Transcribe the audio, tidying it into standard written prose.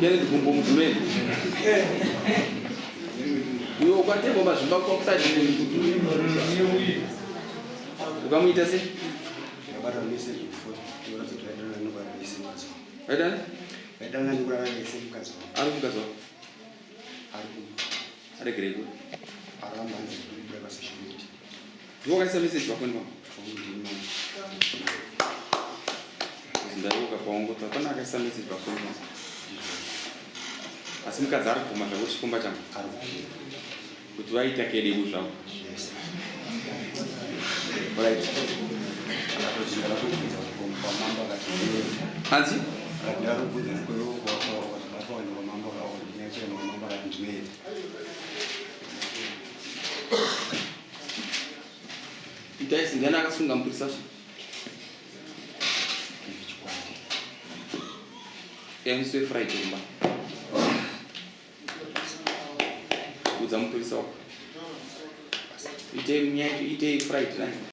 Kennedy Gumbo Mugumeni. Uyo ukatemba mazvimba kwakusati ukamuita sei? Ndakabata message before ndinoratidza kuti vaidanana nekurara vese mukadzi wangu. Vaidana? Vaidanana nekurara vese mukadzi wangu. Ari mukadzi wako? Ari kumba. Aregerei kuda? Aramba hanzi ndikubuda pasocial media. Ndiwe wakaisa message pafoni pangu? Ndaiuka paongota pana akaisa message pafoni pangu. Asi mukadzi ari kubvuma zvako chikomba changu. Kuti vaita kedebu zvavo. Yes. Right. Hanzi? Itai ndiani akasunga mupurisa zve? Musi weFriday kumba. Udza mupurisa wako. Itei nyaya itei Friday.